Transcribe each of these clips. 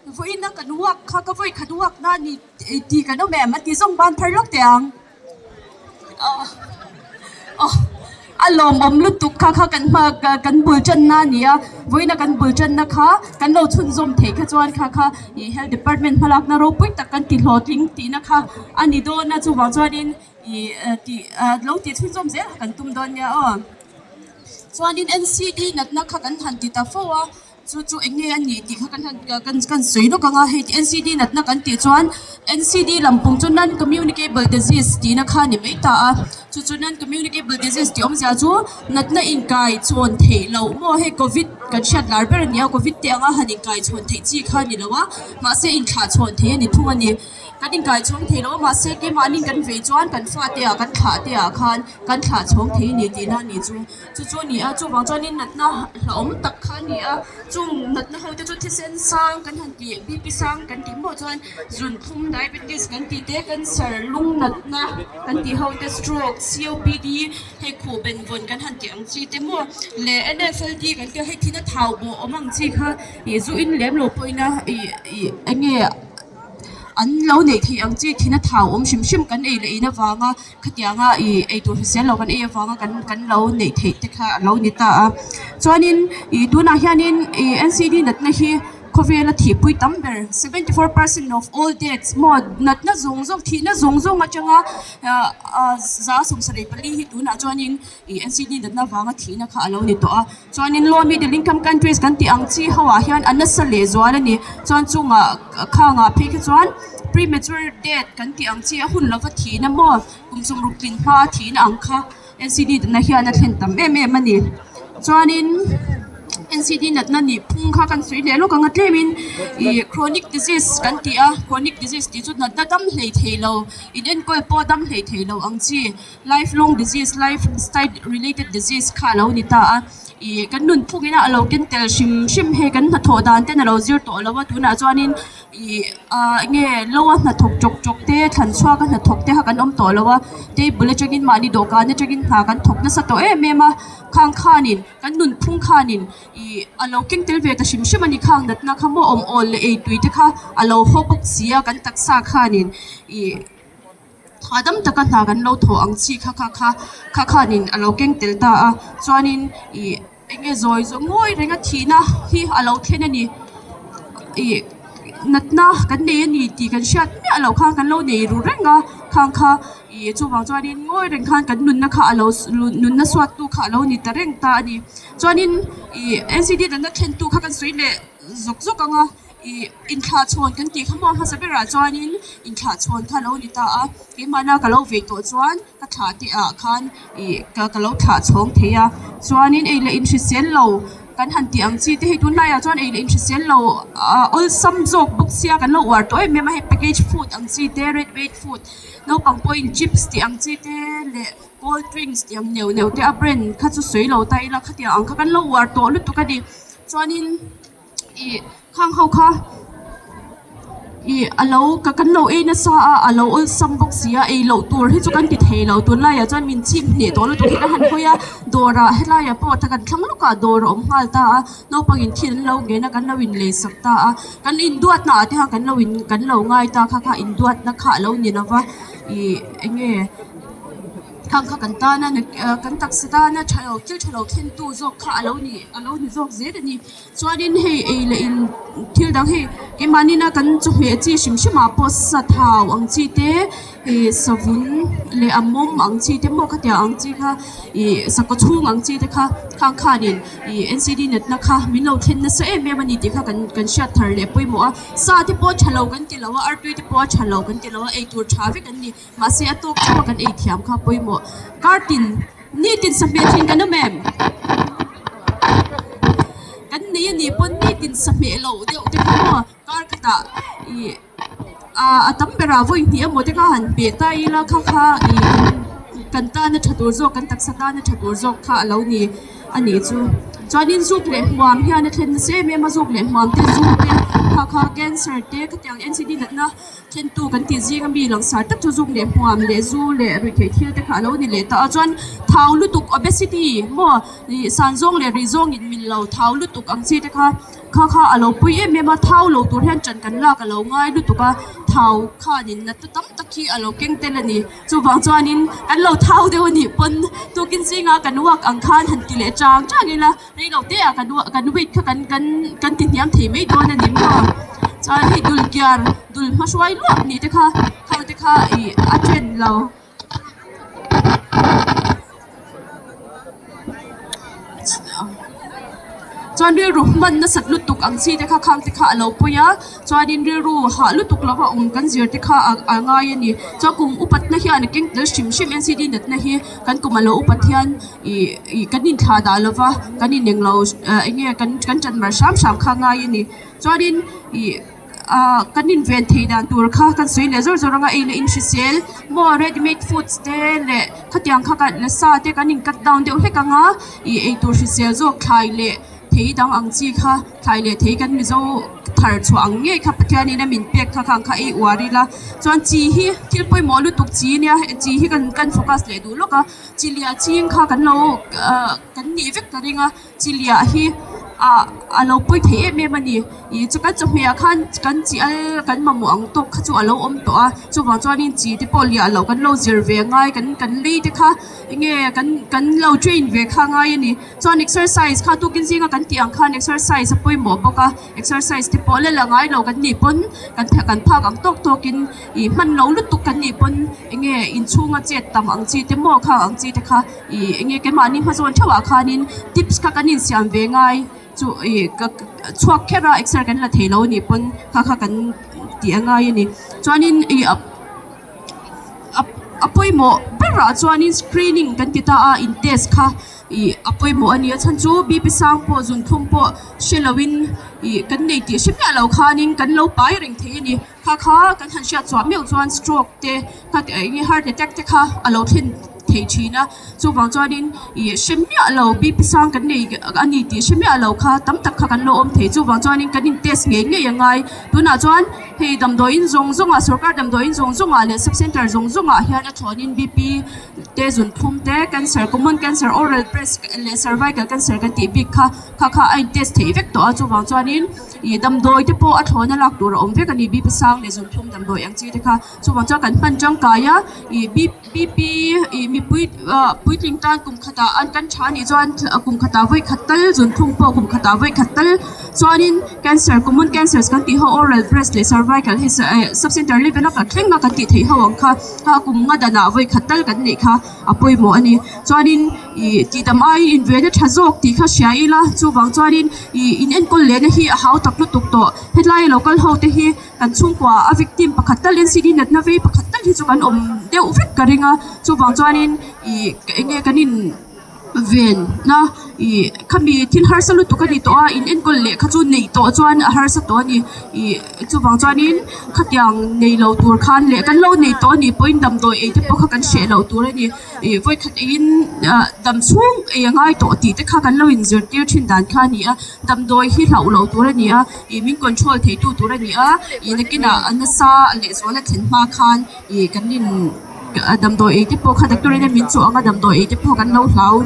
Vawiina kan walk kha ka vawi khat walk na a ni tih kan awm em? A ti zawng ban phar lawk teh ang. A lawmawm lutuk kha kha kan hma kan bul tanna a ni a, vawiina kan bul tanna kha kan lo chhunzawm theih kha chuan kha kha ih health department hmalakna ropui tak kan ti hlawhtling tihna kha a ni dawn a chuvang chuanin ih tih lo tih chhunzawm zel kha kan tum dawn nia aw. Chuanin N C D natna kha kan han ti ta fo a. Chu chu eng nge a nih tih kha kan han kan kan sawi lawk ang a, hei N C D natna kan tih chuan N C D lampum chu non communicable disease tihna kha a ni mai ta a, chu chu non communicable disease tih awmzia chu natna inkai chhawn theih loh maw hei covid kan hriat lar ber a ni a, covid te anga han inkai chhawn theih chi kha a ni lo a, mahse inthlah chhawn theih a ni thung a ni, kan inkai chhawng thei lo a mahse keimahni kan vei chuan kan fate ah kan thlah te ah khan kan thlah chhawng thei a ni tihna a nih chu. Chu chu a ni a, chuvang chuanin natna hlauhawm tak kha a ni a, chung natna ho te chu thisen sang kan han tih B P sang kan tih maw chuan zunthlum diabetes kan tih te cancer lung natna kan tih ho te stroke C O P D hei khuh benvawn kan han tih ang chi te maw leh N F L D kan tih a hei thina thau bawh awm ang chi kha ih zu in lem lo pawhin a ih ih eng nge an lo neih theih ang chi thina thau awm hrim hrim kan ei leh in avanga. Khatianga ih eitur hrisel lo kan ei avanga kan kan lo neih theih te kha a lo ni ta a chuanin ih tunah hianin ih N C D natna hi khawvela thihpui tam ber 74 percent of all deaths maw natna zawng zawng thihna zawng zawng atanga ah 74% hi tunah chuanin ih N C D natna avanga thihna kha a lo ni tawh a chuanin low middle income countries kan tih ang chi ho ah hian a nasa leh zual a ni chuan chungah khangah phei kha chuan premature death kan tih ang chi a hun lova thihna maw kum sawmruk tlin hma a thihna ang kha N C D natna hian a thlen tam em em a ni chuanin N C D natna nih phung kha kan sawi leh lawk ang a tlemin ih chronic disease kan tih a chronic disease tih chu natna dam hlei thei lo in enkawl pawh dam hlei thei lo ang chi. Life long disease, life style related disease kha a lo ni ta a, ih kan nunphung ina a lo ken tel hrim hrim hei kan hnathawh dan ten a lo zir tawh lo a tunah chuanin ih ah eng nge lo a hnathawk chawk chawk te thlan chhuak a hnathawk te kha kan awm tawh lo a table atangin mahni dawhkan atangin hna kan thawk nasa tawh em em a khang khanin kan nunphung khanin ih a lo keng tel ve ta hrim hrim a ni khang natna kha maw awm awl leh eitui te kha a lo haw bawk si a kan taksa khanin ih. Hahdam taka hna kan lo thawh ang chi kha kha kha kha khanin a lo keng tel ta a chuanin ih eng nge zawi zawng ngawi renga thihna hi a lo thlen a ni ih natna kan nei a ni tih kan hriat miah loh khan kan lo nei ru reng a khang kha ih chuvang chuanin ngawi reng khan kan nunna kha a lo nunna suat tu kha a lo ni ta reng ta a ni chuanin ih N C D natna thlen tu kha kan sawi leh zawk zawk ang a. Ih inthlah chhawn kan tih kha maw hmasa berah chuanin inthlah chhawn kha a lo ni ta a keimahna ka lo vei tawh chuan ka thlah te ah khan ih ka ka lo thlah chhawng thei a chuanin ei leh inhrisel lo kan han tih ang chi te hei tunlaiah chuan ei leh inhrisel lo ah awlsam zawk bawk sia kan lo uar tawh em em a hei package food ang chi te red made food naupang pawhin chips tih ang chi te leh cold drinks tih ang neuh neuh te a brand kha chu sawi lo ta ila khatiang ang kha kan lo uar tawh lutuk a ni chuanin. Ih khang ho kha ih a lo ka kan lo ei nasa a a lo awlsam bawk si a ei loh tur hi chu kan ti thei lo tunlaiah chuan min chim hneh tawh lutuk hi ka han hawi a dawrah helaiah pawh ta kan thlang lawkah dawr a awm nghal ta a naupang in thil an lo ngen a kan lo inlei sak ta a kan induatna ah te khan kan lo in kan lo ngai ta kha kha induatna kha a lo ni lo va ih eng nge. Khang kha kan tana kan taksa tana tha lo thil tha lo thlen tu zawk kha a lo ni a lo ni zawk zel a ni. Chuanin hei ei leh in thil dang hei keimahni na kan chawhmeh chi hrim hrim ah pawh sathau ang chi te ih savun leh a mawm ang chi te maw khatiang ang chi kha ih sakawr chhung ang chi te kha khang khanin ih N C D natna kha min lo thlen nasa em em a ni tih kha kan kan hriat thar leh pawimawh a. Sa te pawh a tha lo kan ti lo a artui te pawh a tha lo kan ti lo a eitur tha vek an ni. Mahse a tawk chauh a kan ei thiam kha pawimawh. Kar tin, nitin sahmeh thin kan awm em? Kan nei a nih pawn nitin sahmeh loh deuh te kha maw kar khatah ih a tam berah vawi hnih emaw te kha han hmeh ta ila kha kha ih kan tana tha tur zawk kan taksa tana tha tur zawk kha a lo ni a nih chu. Chuanin zuk leh hmuam hian a thlen nasa em em a, zuk leh hmuam te zu te kha kha cancer te khatiang N C D natna Thentu kan tih zing ami langsar tak chu zuk leh hmuam leh zu leh ruihtheih thil te kha a lo ni leh ta a chuan thau lutuk obesity maw ih san zawng leh rih zawng in mil lo thau lutuk ang chi te kha. Kha kha a lo pui em em a thau lo tur hian ṭan kan lak a lo ngai lutuk a thau khanin natna tam tak hi a lo keng tel a ni chuvang chuanin kan lo thau deuh a nih pawn tukin zinga kan walk ang khan han ti leh chang chang ila rei lo te ah kan kan weight kha kan kan kan ti hniam thei mai dawn a ni maw chuan hei dul kiar dul hma hruai luah nih te kha khang te kha ih a trend lo. Chuan rilru hman nasat lutuk ang chi te kha khang te kha a lo pawi a chuanin rilru hah lutuk lova awm kan zir te kha a ngai a ni chuan kum upatna hian a keng tel hrim hrim N C D natna hi kan kum a lo upat hian ih ih kan inthlah dah lova kan ineng lo eng nge kan kan ṭan mar hram hram kha a ngai a ni chuanin ih. Ahh kan inven theih dan tur kha kan sawi leh zawr zawr ang a ei leh inhrisel maw ready made foods te leh khatiang kha kan la sa te kan in cut down deuh hlek ang a ih eitur hrisel zawk thlai leh thei dang ang chi kha thlai leh thei kan mizo thar chhuah ang ngei kha Pathianin a min pek kha khang kha ei uar ila chuan chi hi thil pawimawh lutuk chi ania chi hi kan kan focus leh duh lawk a chi liah ching kha kan lo ahh kan nih vek ta ring a. Chi liah hi ah a lo pawi thei em em a ni ih chu kan chawhmeh ah khan kan chi al kan mamawh ang tawk kha chu a lo awm tawh a chuvang chuanin chi te pawh liah loh kan lo zir ve a ngai kan kan lei te kha enge kan kan lo train ve kha a ngai a ni chuan exercise kha tukin zinga kan tih ang khan exercise a pawimawh bawk a exercise te pawh la la ngai lo kan nih pawn kan kan phak ang tawk tawk in ih hman lo lutuk kan nih pawn enge inchhunga chet tam ang chi te maw khang ang chi te kha. Ih eng nge keimahni hmazawn theuhah khanin tips kha kan insiam ve ngai chu ih ka chhuak kher a exer kan la thei lo anih pawn kha kha kan tih a ngai a ni chuanin ih a a pawimawh berah chuanin screening kan ti ta a in test kha ih a pawimawh a ni a chhan chu B P sang pawh zun thlum pawh hre loin ih kan nei tih hre miah lo khanin kan lo pai reng thei a ni. Kha kha kan han hriat chhuah meuh chuan stroke te kha eng nge heart attack te kha a lo thlen thei thin a chuvang chuanin ih hre miah lo B P sang kan nei a ni tih hre miah lo kha tam tak kha kan lo awm thei chuvang chuanin kan in test ngei ngei a ngai tunah chuan hei damdawiin zawng zawngah sorkar damdawiin zawng zawngah leh sub center zawng zawngah hian a thlawnin B P te zun thlum te cancer common cancer oral breast leh cervical cancer kan tih bik kha kha kha a in test theih vek tawh a chuvang chuanin. Ih damdawi te pawh a thlawna lak tur a awm vek a ni B P sang leh zun thlum damdawi ang chi te kha chuvang chuan kan hman tangkai a ih B B P ih mipui ah puitling tan kum khatah an kan tha anih chuan kum khatah vawi khat tal zun thlum pawh kum khatah vawi khat tal chuanin cancer common cancers kan tih ho oral breast leh cervical hi eh sub center level a kan thleng a kan tih theih ho ang kha kha kum nga danah vawi khat tal kan neih kha a pawimawh a ni chuanin ih tih tam aiin invenna tha zawk tih kha hria ila chuvang chuanin ih in enkawl lehna hi a hau tak lutuk tawh hetlai a lo kal ho te hi kan chhungkua a victim pakhat tal N C D natna vei pakhat tal hi chu kan awm deuh vek ka ring a chuvang chuanin ih eng nge kan in ven na ih khami thil harsa lutuk a ni tawh a in enkawl leh kha chu neih tawh chuan a harsa tawh a ni ih chuvang chuanin khatiang nei lo tur khan leh kan lo nei tawh a nih pawhin damdawi ei te pawh kha kan hreh loh tur a ni. Ih vawikhat eiin ah dam chhung ei a ngai tawh tih te kha kan lo inzirtir thin dan kha a ni a damdawi hi hlauh loh tur a ni a ih min control thei tu tur a ni a ih nakinah a nasa lehzual a thlen hma khan ih kan in damdawi ei te pawh kha doctor in a min chawh ang a damdawi ei te pawh kan lo hlau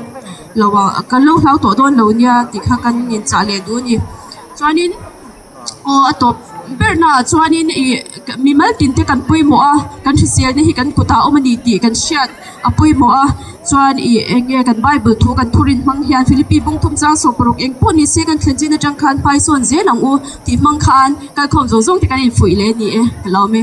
lo ang kan lo hlau tawh dawn lo nia tih kha kan inchah leh duh a ni chuanin. Aw a tawp ber naah chuanin ih mimal tin te kan pawimawh a kan hriselna hi kan kutah a awm a ni tih kan hriat a pawimawh a chuan ih eng nge kan bible thu kan thurin hmang hian Philippi bung thum chang sawm paruk eng pawh ni se kan thlen chin atang khan hmai sawn zel ang u tih hmang khan kalkhawm zawng zawng te kan infuih leh a ni e ka lo awm e.